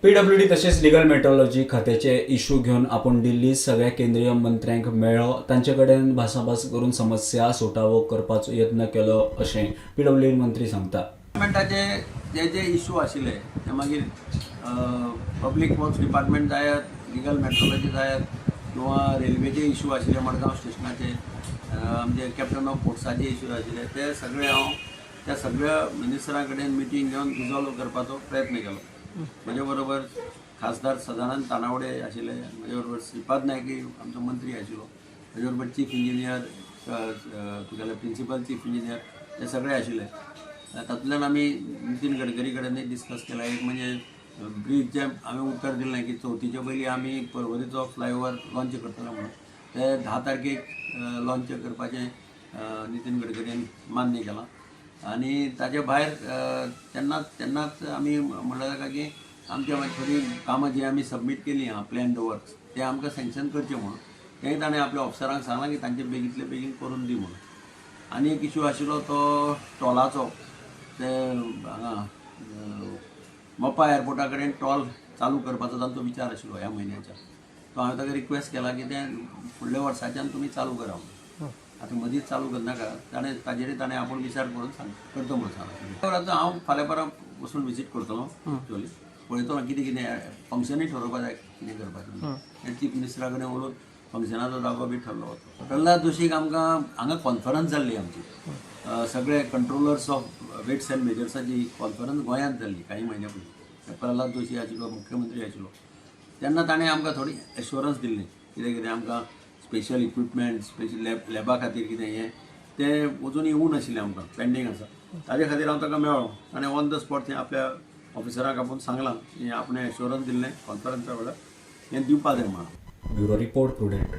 PWD तशेंच legal metrology खात्याचे issue घेवन आपूण दिल्ली सगळ्या केंद्रीय मंत्र्यांक मेळ्ळो, तांचे कडेन भासाभास करून समस्या सुटावो करपाचो यत्न केलो अशें पीडब्ल्यूडी मंत्री सांगता. डिपार्टमेंटाचे जे जे इशू आशिल्ले ते मागीर पब्लीक वर्क्स डिपार्टमेंट जायत, लिगल मेट्रोलॉजी जायत किंवा रेल्वेचे इशू आशिल्ले, मडगांव स्टेशनाचे, आमचे कॅप्टन ऑफ पोर्ट्साचे इशू आशिल्ले, ते सगळे हांव त्या सगळ्या मिनिस्टरां कडेन मिटींग घेवन रिजॉल्व करपाचो प्रयत्न केलो. म्हजे बरोबर खासदार सदानंद तानावडे आशिल्ले, म्हजे बरोबर श्रीपाद नायक आमचो मंत्री आशिल्लो, म्हजे बरोबर चीफ इंजिनियर, तुगेले प्रिंसिपल चीफ इंजिनियर, ते सगळे आशिल्ले. तातूंतल्यान आमी नितीन गडकरी कडेनूय डिस्कस केला. एक म्हणजे ब्रीज जे आमी उतर दिलें की चवथीच्या पयलीं आमी पर्वरीचो फ्लायओवर लॉंच करतले म्हणून, ते 10 तारखेक लॉंच करपाचें नितीन गडकरीन मान्य केलां. आनी ताजे भायर तेन्नाच तेन्नाच आमी म्हणलें ताका की आमच्या मागीर थोडीं कामां जीं आमी सबमीट केलीं आहा, प्लॅन्ड वर्क्स, ते आमकां सँक्शन करचें म्हणून. तेंय ताणें आपल्या ऑफिसरांक सांगलां की तांचे बेगींतले बेगीन करून दी म्हणून. आनी एक इशू आशिल्लो तो टोलाचो. ते हांगा मोपा एअरपोर्टा कडेन टॉल चालू करपाचो तांचो विचार आशिल्लो ह्या म्हयन्याच्या. तो हांवें ताका रिक्वेस्ट केला की तें फुडल्या वर्साच्यान तुमी चालू करा म्हणून, आतां मदींच चालू करनाका. ताणें ताजेरय ताणें आपूण विचार करून सांग करता म्हणून सांगलां. आतां हांव फाल्यां परां वचून विजीट करतलो. एक्चुअली पळयतलो कितें कितें फंक्शनूय ठरोवपा जाय कितें करपाचें. चीफ मिनिस्टरा कडेन उलोवन फंक्शनाचो जागो बी ठरलो वतलो. प्रल्हाद जोशीक आमकां हांगा कॉन्फरन्स जाल्ली आमची, सगळे कंट्रोलर्स ऑफ वेट्स अँड मेजर्साची कॉन्फरन्स गोंयांत जाल्ली काही म्हयन्या पयलीं. प्रल्हाद जोशी आशिल्लो, मुख्यमंत्री आशिल्लो. तेन्ना ताणें आमकां थोडी एश्योरन्स दिल्ली, कितें कितें आमकां स्पेशल इक्विपमेंट, स्पेशल लॅब, लॅबा खातीर कितें हें तें अजून येवूं नाशिल्लें, आमकां पेंडींग आसा. ताजे खातीर हांव ताका मेळ्ळो. ताणें ऑन the spot थंय आपल्या ऑफिसराक आपोवन सांगलां की आपणें एश्योरन्स दिल्लें कॉन्फरन्सा वेळार, हें दिवपा जाय म्हणून. Bureau report, Prudent.